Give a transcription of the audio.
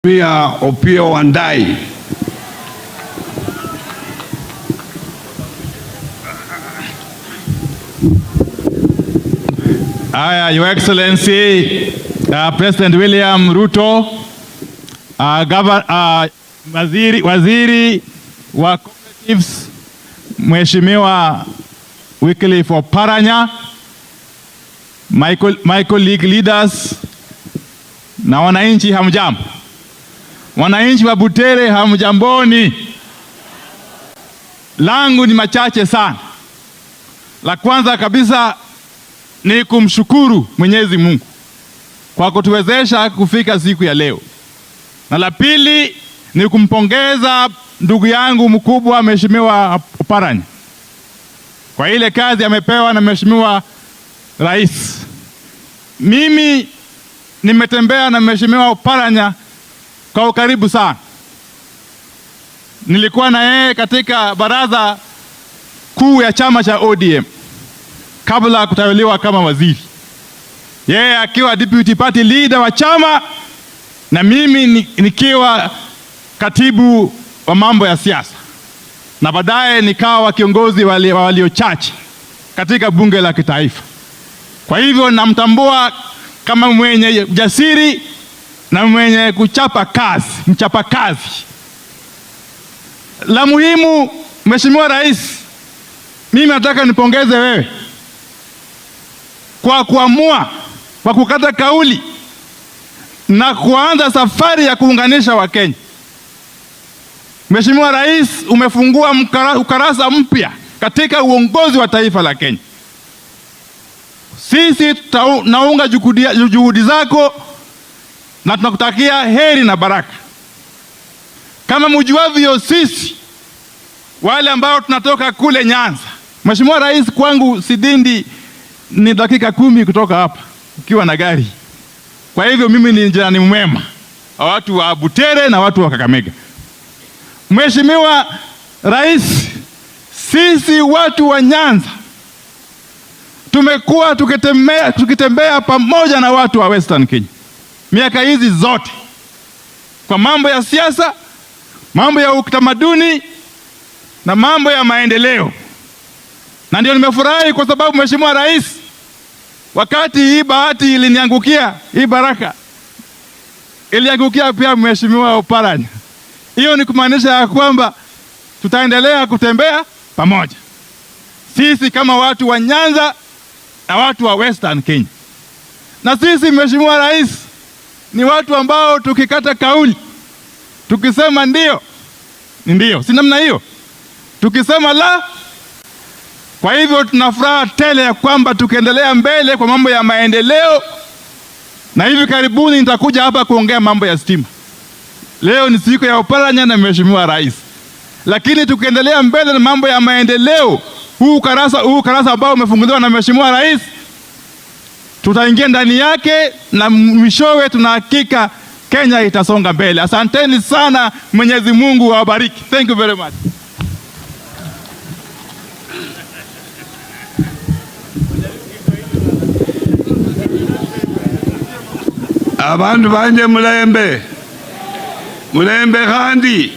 Mheshimiwa Opiyo Wandayi. Haya, Your Excellency, President William Ruto, waziri wa Cooperatives, Mheshimiwa Wycliffe Oparanya, Michael League leaders na wananchi, hamjambo. Wananchi wa Butere hamjamboni. Langu ni machache sana. La kwanza kabisa ni kumshukuru Mwenyezi Mungu kwa kutuwezesha kufika siku ya leo. Na la pili ni kumpongeza ndugu yangu mkubwa Mheshimiwa Oparanya kwa ile kazi amepewa na Mheshimiwa Rais. Mimi nimetembea na Mheshimiwa Oparanya kwa ukaribu sana. Nilikuwa na yeye katika baraza kuu ya chama cha ODM kabla ya kuteuliwa kama waziri. Yeye akiwa deputy party leader wa chama na mimi nikiwa katibu wa mambo ya siasa, na baadaye nikawa kiongozi wa walio chache katika bunge la kitaifa. Kwa hivyo namtambua kama mwenye ujasiri na mwenye kuchapa kazi, mchapa kazi. La muhimu, Mheshimiwa Rais, mimi nataka nipongeze wewe kwa kuamua, kwa kukata kauli na kuanza safari ya kuunganisha Wakenya. Mheshimiwa Rais, umefungua ukarasa mpya katika uongozi wa taifa la Kenya. Sisi tunaunga juhudi zako na tunakutakia heri na baraka. Kama mjuavyo, sisi wale ambao tunatoka kule Nyanza, Mheshimiwa Rais, kwangu Sidindi ni dakika 10 kutoka hapa ukiwa na gari. Kwa hivyo mimi ni jirani mwema wa watu wa Butere na watu wa Kakamega. Mheshimiwa Rais, sisi watu wa Nyanza tumekuwa tukitembea pamoja na watu wa Western Kenya miaka hizi zote kwa mambo ya siasa, mambo ya utamaduni na mambo ya maendeleo. Na ndio nimefurahi kwa sababu Mheshimiwa Rais, wakati hii bahati iliniangukia, hii baraka iliangukia pia Mheshimiwa Oparanya. Hiyo ni kumaanisha ya kwamba tutaendelea kutembea pamoja sisi kama watu wa Nyanza na watu wa Western Kenya. Na sisi Mheshimiwa Rais ni watu ambao tukikata kauli, tukisema ndio ni ndio, si namna hiyo, tukisema la. Kwa hivyo tuna furaha tele ya kwamba tukiendelea mbele kwa mambo ya maendeleo, na hivi karibuni nitakuja hapa kuongea mambo ya stima. Leo ni siku ya Oparanya na Mheshimiwa Rais, lakini tukiendelea mbele na mambo ya maendeleo, huu ukarasa ambao umefunguliwa na Mheshimiwa Rais, tutaingia ndani yake na mwishowe tunahakika Kenya itasonga mbele. Asanteni sana, Mwenyezi Mungu awabariki. Thank you very much. Abantu banje mulembe, mulembe khandi.